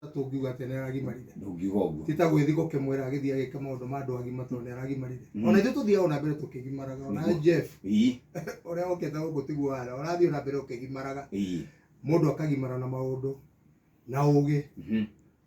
Tũngiuga atĩ nĩ aragimarire. Ndũngiuga ũguo. Ti ta gwĩthiĩ gũkĩmwĩra agĩthiĩ agĩka maũndũ ma andũ agima tondũ nĩ aragimarire. Ona ithuĩ tũthiaga ona mbere tũkĩgimaraga ona Jeff ũrĩa okĩte gũkũ tiguo arĩ, ũrathiĩ ona mbere ũkĩgimaraga. Mũndũ akagimara na maũndũ na ũgĩ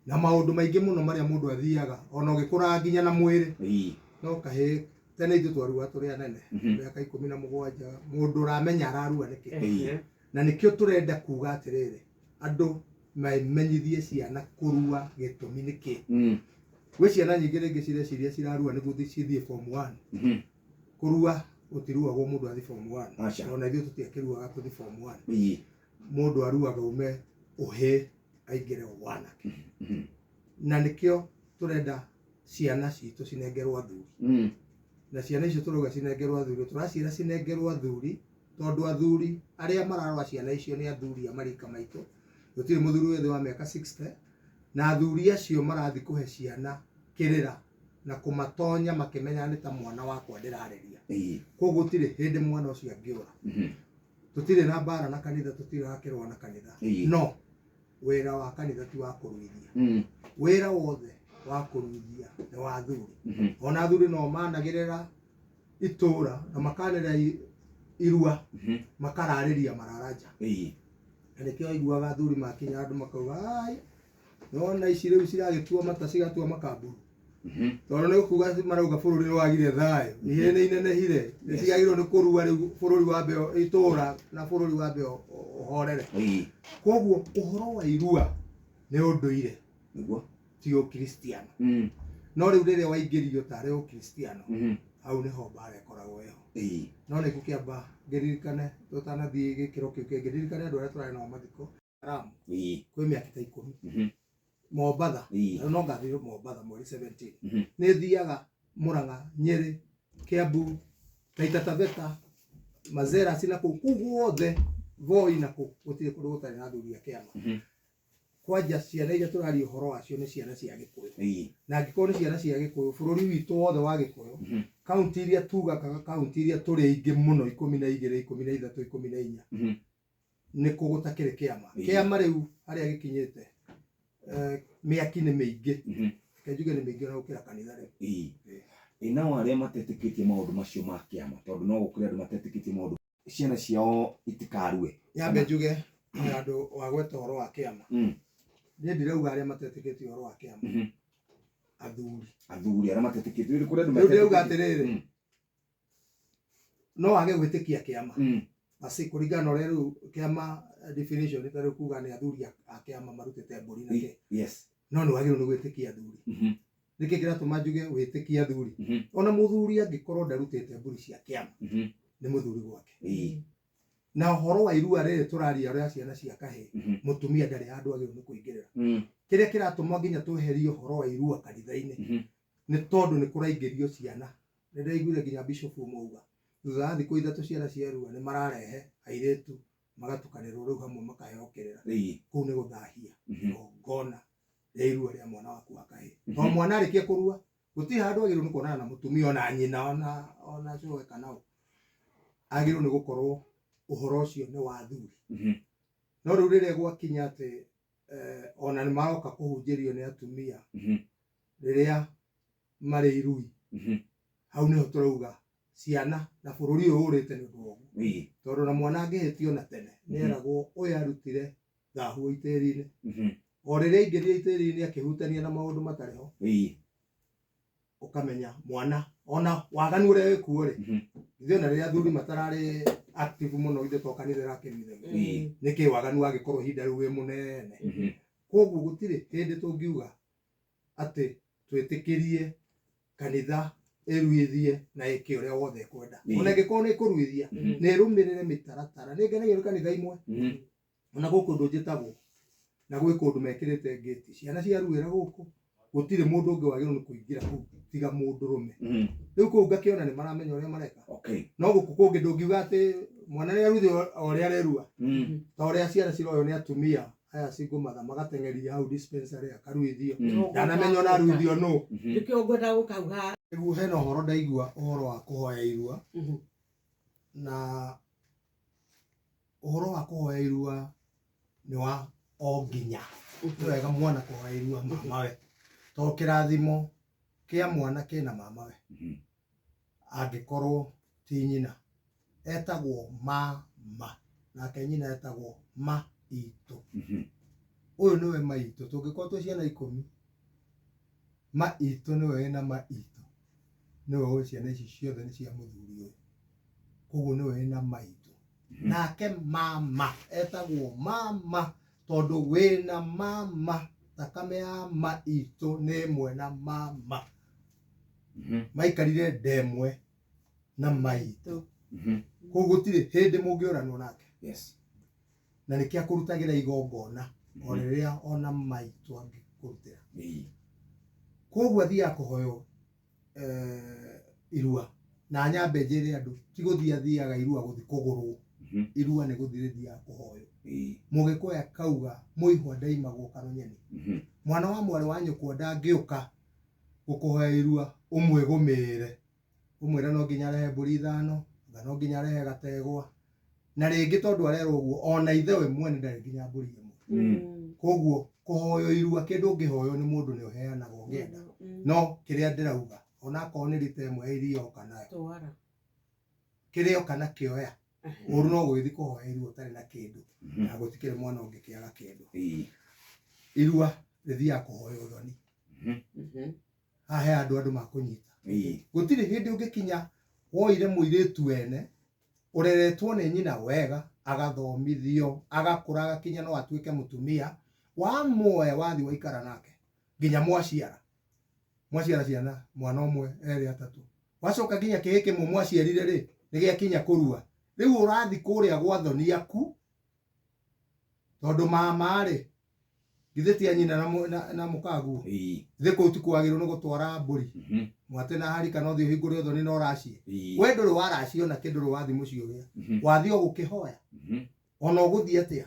na maũndũ maingĩ mũno marĩa mũndũ athiaga ona ũgĩkũraga nginya na mwĩrĩ. No kahĩĩ tene ithuĩ twaruaga tũrĩ anene, mĩaka 17 mũndũ ũramenya ararua nĩkĩ. Na nĩkĩo tũrenda kuga atĩrĩrĩ, andũ memenyithie ciana kũrua gĩtũmi nĩkĩ. Gwĩ ciana nyingĩ rĩngĩ cireciria cirarua nĩguo cithiĩ form 1. Kũrua gũtiruagwo mũndũ athiĩ form 1. Aca. Ona ithuĩ tũtiakĩruaga tũthiĩ form 1. Mũndũ aruaga ume ũhĩ aingĩre wanake. Na nĩkĩo tũrenda ciana citũ cinengerwo athuri. Na ciana icio tũrauga cinengerwo athuri, tũraciĩra cinengerwo athuri tondũ athuri arĩa mararora ciana icio nĩ athuri a marika maitũ. Gũtirĩ mũthuri wĩ thĩ wa mĩaka 60, na athuri acio marathiĩ kũhe ciana kĩrĩra na kũmatonya makĩmenyaga nĩ ta mwana wakwa ndĩrareria. Koguo gũtirĩ hĩndĩ mwana ũcio angĩũra. Tũtirĩ na mbara na kanitha, tũtirĩ rakĩrũa na kanitha. No wĩra wa kanitha ti wa kũruithia. Wĩra wothe wa kũruithia nĩ wa athuri. Ona athuri no managĩrĩra itũra na makanĩrĩra irua, makararĩria mararanja. Na nĩkĩo aiguaga athuri makinya andũ makauga ai nona ici rĩu ciragĩtua mata cigatua makamburu. Tondũ nĩ kuga marauga bũrũri nĩ wagire thayũ, ihĩĩ nĩ inenehire, nĩ ciagĩrĩirwo nĩ kũrua rĩu bũrũri wambe itũra na bũrũri wambe ũhorere. Koguo ũhoro wa irua nĩ ũndũire, ti ũkristiano. No rĩu rĩrĩa waingĩrio tarĩ ũkristiano, hau nĩho mbara ĩkoragwo ĩho. No nĩ ngũkĩamba ngĩririkane tũtanathiĩ gĩkĩro kĩu kĩngĩ, ndirikane andũ arĩa tũrarĩ nao mathiko Lamu kwĩ mĩaka ta 10. Mombatha, na no ngathiĩ Mombatha mweri 17. Nĩ thiaga Murang'a, Nyeri, Kiambu, Taita Taveta, Mazeras na kũu kũu guothe, Voi na kũu gũtirĩ kũndũ gũtarĩ na athuri a kĩama. Kwanja ciana iria tũraria ũhoro wacio nĩ ciana cia Gĩkũyũ. Na angĩkorwo nĩ ciana cia Gĩkũyũ, bũrũri witũ wothe wa Gĩkũyũ, kaunti iria tugaga kaunti iria tũrĩ aingĩ mũno 12, 13, 14, nĩ kũ gũtakĩrĩ kĩama. Kĩama rĩu harĩa gĩkinyĩte, mĩaki nĩ mĩingĩ. Reke njuge nĩ mĩingĩ ona gũkĩra kanitha rĩu. Ĩ nao arĩa matetĩkĩtie maũndũ macio ma kĩama, tondũ no gũkũrĩ andũ matetĩkĩtie maũndũ, ciana ciao itikarue. Nyambe njuge handũ wagweta ũhoro wa kĩama. Niĩ ndirauga arĩa matetĩkĩtie ũhoro wa kĩama. Athuri. Athuri arĩa matetĩkĩtie. Rĩu kũrĩ andũ Rĩu ndĩrauga matetĩkĩtie. atĩrĩrĩ, no wage gwĩtĩkia kĩama. Basi kũringana na ũrĩa rĩu kĩama definition ta rĩu kuga nĩ athuri a kĩama marutĩte mbũri na kĩ. No nĩ wagĩrĩirwo nĩ gwĩtĩkia athuri. Nĩkĩ kĩratũma njuge wĩtĩkie athuri? Ona mũthuri angĩkorwo ndarutĩte mbũri cia kĩama, nĩ mũthuri gwake. Na ũhoro wa irua rĩrĩ tũraria rĩa ciana cia kahĩĩ, mũtumia ndarĩ handũ agĩrĩirwo nĩ kũingĩrĩra. Kĩrĩa kĩratũma nginya tweherie ũhoro wa irua kanitha-inĩ, nĩ tondũ nĩ kũraingĩrio ciana. Nĩ ndĩraiguire nginya bishop ũmwe auga, thutha wa thikũ 3 ciana cierua nĩ mararehe airĩtu magatukanĩrwo rĩu hamwe makaheo kĩrĩra. Kũu nĩ gũthahia igongona rĩa irua rĩa mwana waku wa kahĩĩ. Tondũ mwana arĩkia kũrua, gũtirĩ handũ agĩrĩirwo nĩ kuonana na mũtumia ona nyina ona cũwe kana ũ. Agĩrĩirwo nĩ gũkorwo ũhoro ũcio nĩ wa athuri. No rĩu rĩrĩa gwakinya atĩ ona nĩ maroka kũhunjĩrio nĩ atumia rĩrĩa marĩ irui, hau nĩho tũrauga ciana na bũrũri ũyũ ũrĩte nĩ ũndũ wa ũguo. Tondũ na mwana angĩhĩtio na tene, nĩeragwo ũyũ arutire thahu itĩri-inĩ. O rĩrĩa aingĩrire itĩri-inĩ akĩhutania na maũndũ matarĩ ho, ũkamenya mwana ona waganu ũrĩa wĩkuo rĩ, ithuĩ ona rĩrĩa athuri matararĩ active mũno, ithuĩ to kanitha ĩrakĩruithagio. Nĩkĩ waganu wagĩkorwo ihinda rĩu wĩ mũnene? Koguo gũtirĩ hĩndĩ tũngiuga atĩ twĩtĩkĩrie kanitha ĩruithie na ĩke ũrĩa wothe ĩkwenda. Ona ĩngĩkorwo nĩ ĩkũruithia, nĩ ĩrũmĩrĩre mĩtaratara. Nĩ ngenagio nĩ kanitha imwe, ona gwĩ kũndũ njĩtagwo, na gwĩ kũndũ mekĩrĩte ngĩti. Ciana ciaruĩra gũkũ, gũtirĩ mũndũ ũngĩ wagĩrĩirwo nĩ kũingĩra kũu tiga mũndũrũme. Rĩu kũu ngakĩona nĩ maramenya ũrĩa mareka. No gũkũ kũngĩ ndũngiuga atĩ mwana nĩ aruithio o ũrĩa arerua. Ta ũrĩa ciana ciroywo nĩ atumia aya single mother magateng'eria hau dispensary akaruithio. Ndanamenya ona aruithio nũ. Nĩkĩo ngwenda gũkauga. Nĩguo hena ũhoro ndaigua ũhoro wa kũhoya irua. Na ũhoro wa kũhoya irua nĩ wa o nginya. Nĩ wega mwana kũhoya irua mamawe, tondũ kĩrathimo kĩa mwana kĩna mamawe. Angĩkorwo ti nyina etagwo mama, nake nyina etagwo ma itũ. Ũyũ nĩwe ma itũ. Tũngĩkorwo twĩ ciana 10, ma itũ nĩwe wĩna ma itũ, nĩwe ũĩ ciana ici ciothe nĩ cia mũthuri ũyũ, koguo nĩwe wĩna ma itũ. Nake mama etagwo mama tondũ wĩna mama, thakame ya ma itũ nĩ ĩmwe na mama. Maikarire ndemwe na maitũ, koguo gũtirĩ hĩndĩ mũngĩũranwo nake. Na nĩkĩo akũrutagĩra igongona o rĩrĩa ona maitũ angĩkũrutĩra. Koguo athiaga kũhoywo irua. Na nyambe njĩre andũ, ti gũthiĩ athiaga irua gũthiĩ kũgũrwo. Irua nĩ gũthiĩ rĩthiaga kũhoywo. Mũgĩkũyũ akauga mũihwa ndaimagwo karũnyeni. Mwana wa mwarĩ wa nyũkwa ndangĩũka gũkũhoya irua ũmwĩgũmĩre, ũmwĩre no nginya arehe mbũri 5, anga no nginya arehe gategwa. Na rĩngĩ tondũ arerwo ũguo, ona ithe we mwene ndarĩ nginya mbũri ĩmwe. Koguo kũhoywo irua, kĩndũ ũngĩhoywo nĩ mũndũ nĩ ũheanaga ũngĩenda. No kĩrĩa ndĩrauga, onakorwo nĩ rita ĩmwe ya iria oka nayo, kĩrĩa oka nakĩoya, ũru no gũgĩthiĩ kũhoya irua ũtarĩ na kĩndũ, na gũtikĩrĩ mwana ũngĩkĩaga kĩndũ. Irua rĩthiaga kũhoya ũthoni. Haha he andũ makũnyita. Gũtirĩ hĩndĩ ũngĩkinya woire mũirĩtu wene ũreretwo nĩ nyina wega, agathomithio, agakũra, agakinya no atuĩke mũtumia, wamuoya wathiĩ waikara nake nginya mwaciara mwaciara ciana mwana ũmwe erĩ atatũ, wacoka nginya kĩhĩ kĩmwe mwaciarire rĩ, nĩ gĩakinya kũrua. Rĩu ũrathiĩ kũrĩa gwa thoni aku, tondũ mama rĩ, githĩ ti a nyina na mũkaguo, githĩ kũu ti kwagĩrĩirwo nĩ gũtwara mbũri mwate na harika, no thiĩ ũhingũre ũthoni na ũracie. We ndũrĩ waracia ona kĩ, ndũrĩ wathiĩ mũciĩ ũrĩa wathiĩ o gũkĩhoya, ona ũgũthiĩ atĩa.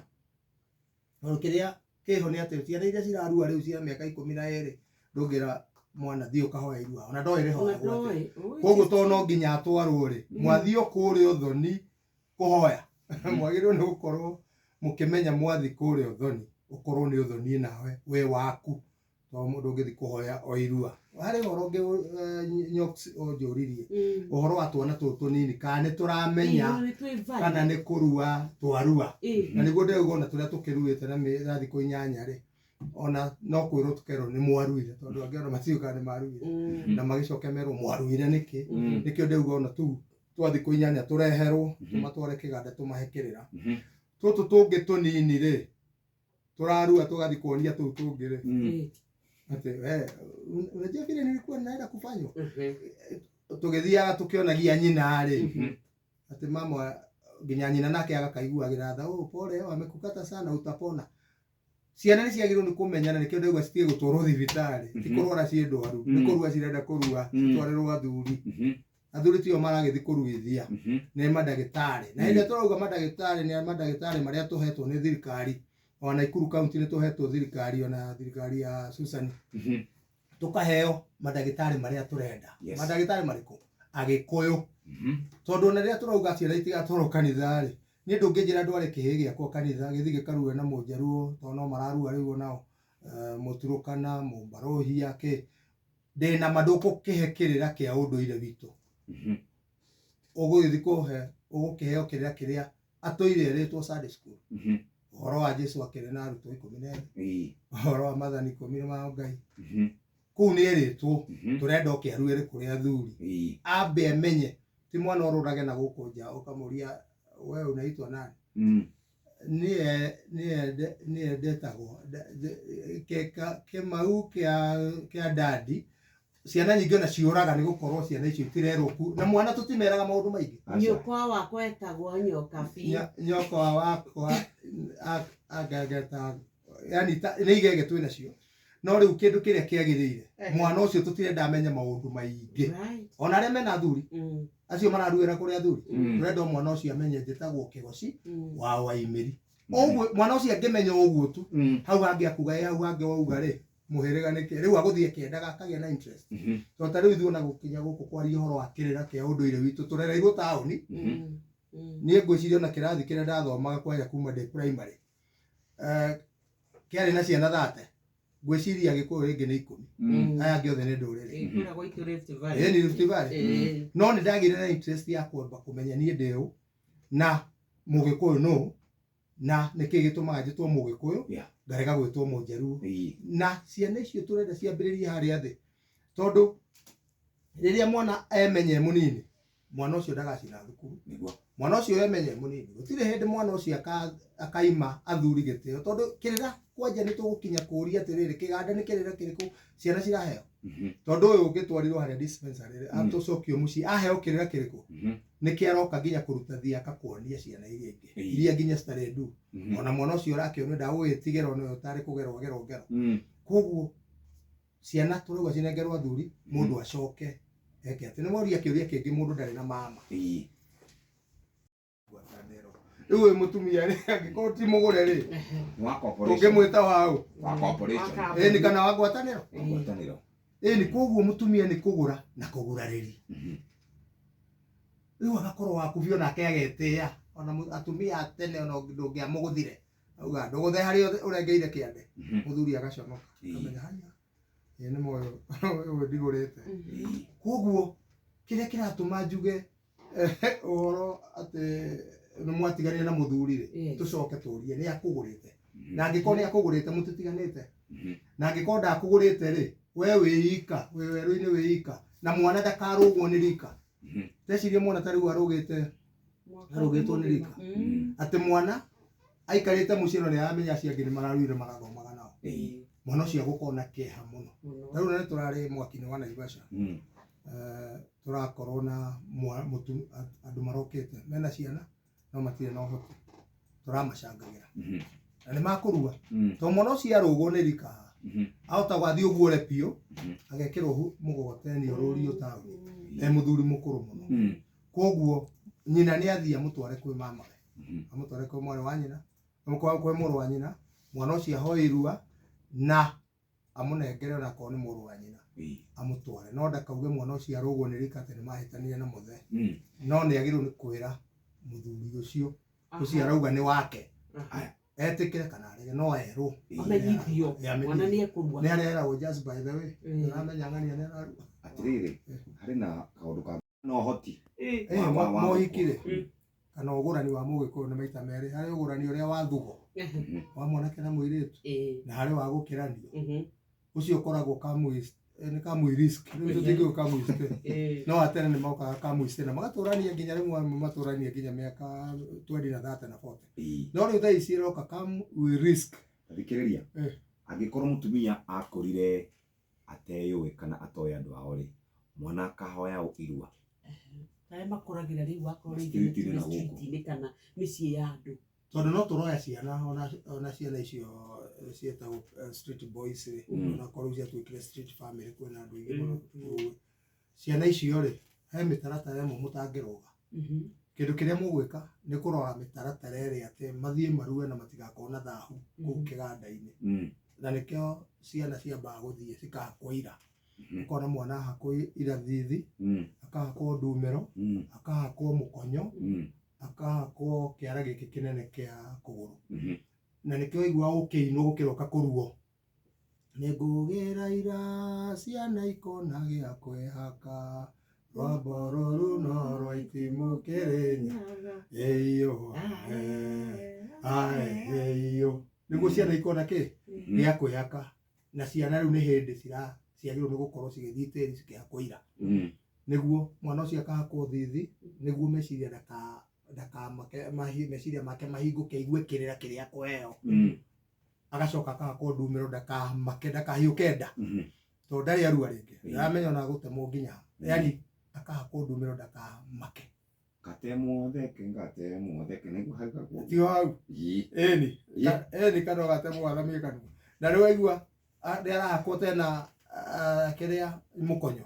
Tondũ kĩrĩa kĩho nĩ atĩ ciana iria cirarua rĩu cia mĩaka 12, ndũngĩra mwana thiĩ ũkahoya irua, ona ndoĩ rĩhoyagwo atĩa. Koguo tondũ no nginya atwarwo rĩ, mwathiĩ o kũrĩa ũthoni kũhoya, mwagĩrĩirwo nĩ gũkorwo mũkĩmenya mwathiĩ kũrĩa ũthoni, ũkorwo nĩ ũthoni nawe we waku, tondũ mũndũ ũngĩthiĩ kũhoya o irua. Harĩ ũhoro ũngĩ Nyox ũnjũririe, ũhoro wa twana tũtũ tũnini, kana nĩ tũramenya kana nĩ kũrua twarua. Na nĩguo ndĩrauga ona tũrĩa tũkĩruĩte na thikũ 8 rĩ, ona no kwĩrwo tũkerwo nĩ mwaruire, tondũ angĩ ona matiũĩ kana nĩ maruire, na magĩcoke merwo mwaruire nĩkĩ. Nĩkĩo ndĩrauga ona tũu twa thikũ 8 tũreherwo, tũmatware kĩganda tũmahe kĩrĩra. Tũtũ tũngĩ tũnini rĩ, tũrarua tũgathiĩ kuonia tũu tũngĩ rĩ, atĩ we unajua vile nilikuwa naenda kufanywa. Tũgĩthiaga tũkĩonagia nyina rĩ, atĩ mama nginya nyina nake agakaiguagĩra tha, oh pole, wamekukata sana, utapona. Ciana nĩ ciagĩrĩirwo nĩ kũmenyana, nĩkĩo ndĩrauga citige gũtwarwo thibitarĩ, ti kũrwara ciĩ ndwaru, nĩ kũrua cirenda kũrua, citwarĩrwo athuri. Athuri tio maragĩthiĩ kũruithia, nĩ mandagĩtarĩ. Na hĩndĩ ĩrĩa tũrauga mandagĩtarĩ, nĩ mandagĩtarĩ marĩa tũhetwo nĩ thirikari. Ona Nakuru County nĩ tũhetwo thirikari, ona thirikari ya Susan, tũkaheo mandagĩtarĩ marĩa tũrenda. Mandagĩtarĩ marĩkũ? Agĩkũyũ. Tondũ ona rĩrĩa tũrauga ciana itigatwarwo kanitha rĩ, niĩ ndũngĩnjĩra ndware kĩhĩ gĩakwa kanitha gĩthiĩ gĩkarue na mũnjaruo, tondũ no mararua rĩu onao, mũturũkana, mũmbarohia, kĩ. Ndĩna ma ndũgũkĩhe kĩrĩra kĩa ũndũire witũ. Ũgũgĩthiĩ kũhe, ũgũkĩheo kĩrĩra kĩrĩa atũire erĩtwo Sunday school. Ũhoro wa Jesu akĩrĩ na arutwo 12, ũhoro wa maathani 10 ma Ngai. Kũu nĩ erĩtwo, tũrenda oke aruere kũrĩ athuri. Ambe amenye, ti mwana ũrũrage na gũkũ nja ũkamũria we unaitwa nani? Niĩ ndetagwo Kĩmau kĩa dadi. Ciana nyingĩ ona ciũraga nĩ gũkorwo ciana icio itirerwo ku, na mwana tũtimeraga maũndũ maingĩ. Nyũkwa wakwa etagwo Nyokabi. Nyũkwa wakwa angangeta, yani nĩ igege twĩ nacio. No rĩu kĩndũ kĩrĩa kĩagĩrĩire, mwana ũcio tũtirenda amenye maũndũ maingĩ. Ona arĩa mena athuri, acio mararuĩra kũrĩ athuri, tũrenda o mwana ũcio amenye njĩtagwo Kĩgoci wa Waimĩri. Ũguo mwana ũcio angĩmenya ũguo tu, hau hangĩ akuga, ĩ hau hangĩ wauga rĩ, mũhĩrĩga nĩkĩ? Rĩu agũthiĩ akĩendaga akagĩa na interest. Tondũ ta rĩu ithuĩ ona gũkinya gũkũ kwaria ũhoro wa kĩrĩra kĩa ũndũire witũ, tũrereirwo taũni. Niĩ ngwĩciria ona kĩrathi kĩrĩa ndathomaga kwanja kuma ndĩ primary. Kĩarĩ na ciana 30, ngwĩciria Gĩkũyũ rĩngĩ nĩ 10. Aya angĩ othe nĩ ndũrĩrĩ. Kũrĩa gwitũ Rift Valley. Ĩĩ, nĩ Rift Valley. No nĩ ndagĩire na interest ya kwamba kũmenya niĩ ndĩ ũ na Mũgĩkũyũ nũ na nĩkĩ gĩtũmaga njĩtwo Mũgĩkũyũ, ngarega gwĩtwo Mũnjaruo. Na ciana icio tũrenda ciambĩrĩrie harĩa thĩ, tondũ rĩrĩa mwana emenye mũnini, mwana ũcio ndagacina thukuru. Nĩguo. Mwana ũcio emenye mũnini, gũtirĩ hĩndĩ mwana ũcio akaima athuri gĩtĩo, tondũ kĩrĩra kwanja nĩ tũgũkinya kũũria atĩrĩrĩ, kĩganda nĩ kĩrĩra kĩrĩkũ ciana ciraheo? Tondũ ũyũ ũngĩtwarirwo harĩa dispensary rĩ, atũcokio mũciĩ aheo kĩrĩra kĩrĩkũ? Nĩkĩ aroka nginya kũruta thiaka kuonia ciana iria ingĩ iria nginya citarĩ ndu? Ona mwana ũcio ũrakĩonio ndagũgĩtigĩra ona ũyũ ũtarĩ kũgerwo agerwo ngero. Koguo ciana tũrauga cinengerwo athuri, mũndũ acoke eke atĩ nĩ moria kĩũria kĩngĩ, mũndũ ndarĩ na mama. Ngwatanĩro. Rĩu wĩ mũtumia rĩ, angĩkorwo ti mũgũre rĩ, Nĩ wa corporation. ũngĩmwĩta waũ? Wa corporation. Ĩni kana wa ngwatanĩro? Wa ngwatanĩro. Ĩni, koguo mũtumia nĩ kũgũra na kũgurarĩria. Rĩu agakorwo waku biũ nake agetĩĩa. Ona atumia a tene ona ndũngĩamũgũthire, auga ndũgũthe harĩa ũrengeire kĩande. Mũthuri agaconoka. Akamenya haya, ĩ nĩ moyo ũyũ ndigũrĩte. Koguo kĩrĩa kĩratũma njuge ũhoro atĩ nĩ mwatiganire na mũthuri rĩ, tũcoke tũrie nĩ akũgũrĩte, na angĩkorwo nĩ akũgũrĩte mũtitiganĩte, na angĩkorwo ndakũgũrĩte rĩ, we wĩ ika, wĩ werũ-inĩ wĩ ika, na mwana ndakarũgwo nĩ rika. Tecirie mwana ta rĩu arũgĩte arũgĩtwo nĩ rika, atĩ mwana aikarĩte mũciĩ no nĩ aramenya acio angĩ nĩ mararuire marathomaga nao. Mwana ũcio agũkorwo na kĩeha mũno. Ta rĩu nĩ tũrarĩ mwaki-inĩ wa Naivasha, tũrakorwo na andũ marokĩte mena ciana no matirĩ na ũhoti, tũramacangagĩra na nĩ makũrua, tondũ mwana ũcio arũgwo nĩ rika, ahota gwathiĩ ũguo biũ, agekĩrwo mũgogoteni ũrũrio taũni e mũthuri mũkũrũ mũno. Koguo nyina nĩ athiĩ amũtware kwĩ mamawe, amũtware kwĩ mwarĩ wa nyina, kwĩ mũrũ wa nyina, mwana ũcio ahoe irua na amũnengere onakorwo nĩ mũrũ wa nyina, amũtware, no ndakauge mwana ũcio arũgwo nĩ rika atĩ nĩ mahĩtanire na mũthe. No nĩ agĩrĩirwo nĩ kwĩra mũthuri ũcio ũcio arauga nĩ wake, etĩkĩre kana arege, no erwo. Amenyithio mwana nĩ ekũrua. Nĩ areragwo, just by the way, ũramenya ng'ania nĩ ararua. Atĩrĩrĩ, harĩ na kaũndũ ka na ũhoti Mohiki rĩ, kana ũgũrani wa Mũgĩkũyũ nĩ maita merĩ. Harĩ ũgũrani ũrĩa wa thugo wa mwanake na mũirĩtu, na harĩ wa gũkĩranio ũcio ũkoragwo nĩ kamui risk. Rĩu tũtingĩũka kamui, no atene nĩ mokaga kamui na magatũrania nginya rĩmwe matũrania nginya mĩaka 20 na 30 na 40. No rĩu thaa ici ĩroka kamui risk. Thikĩrĩria, angĩkorwo mũtumia akũrire ateyũĩ kana atoĩ andũ ao rĩ, mwana akahoya irua? Arĩa makũragĩra rĩu wakorwo rĩngĩ nĩ street-inĩ kana mĩciĩ ya andũ. Tondũ no tũroya ciana ona ciana icio ciĩtagwo street boys rĩ, onakorwo rĩu ciatuĩkire street family, kwĩna andũ aingĩ mũno. Ciana icio rĩ, he mĩtaratara ĩmwe mũtangĩrũga. Kĩndũ kĩrĩa mũgwĩka nĩ kũrora mĩtaratara ĩrĩa atĩ mathiĩ marue na matigakorwo na thahu kũu kĩganda-inĩ. Na nĩkĩo ciana ciambaga gũthiĩ cikahakwo ira. Ũkona mwana ahakwo ira thithi, akahakwo ndumĩro, akahakwo mũkonyo, akahakwo kĩara gĩkĩ kĩnene kĩa kũgũrũ. Na nĩkĩo waigua ũkĩinwo gũkĩroka kũruo, nĩngũgĩra ira ciana ikona gĩa kwĩhaka, rwambo rũrũ no rwa itimũ kĩrĩnyaga, ĩiyũ ae ĩiyũ, nĩguo ciana ikona kĩ gĩa kwĩhaka. Na ciana rĩu nĩ hĩndĩ ciagĩrĩirwo nĩ gũkorwo cigĩthiĩ tĩri cikĩhakwo ira, nĩguo mwana ũcio akahakwo thithi, nĩguo meciria ndakamake, meciria make mahingũke, aigue kĩrĩra kĩrĩa akũheo. Agacoka akahakwo ndumĩro ndakamake, ndakahiũke nda, tondũ ndarĩ arua rĩngĩ, ndaramenya ona gũtemwo nginya, yani akahakwo ndumĩro ndakamake. Gatemwo theke, ngatemwo theke, nĩguo haugagwo. Tio hau? Ĩni, ĩni, kana ũgatemwo wathamie kanua. Na rĩu waigua nĩ arahakwo tena kĩrĩa mũkonyo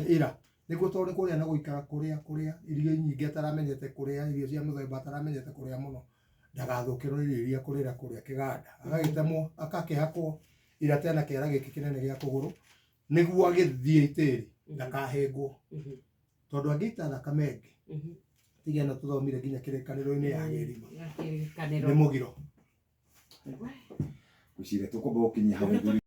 ira, nĩguo tondũ kũrĩa na gũikara kũrĩa kũrĩa irio nyingĩ ataramenyete kũrĩa, irio cia mũthemba ataramenyete kũrĩa mũno, ndagathũkĩrwo irio iria kũrĩra kũrĩa kĩganda. Agagĩtemwo, akakĩhakwo ira tena kĩara gĩkĩ kĩnene gĩa kũgũrũ, nĩguo agĩthiĩ itĩri ndakahĩngwo, tondũ angĩita thakame ĩngĩ, tiga ĩno tũthomire nginya kĩrĩkanĩro-inĩ ya Gĩrima, nĩ mũgiro. Ngwĩciria tũkwamba gũkinyia hau, mũthuri.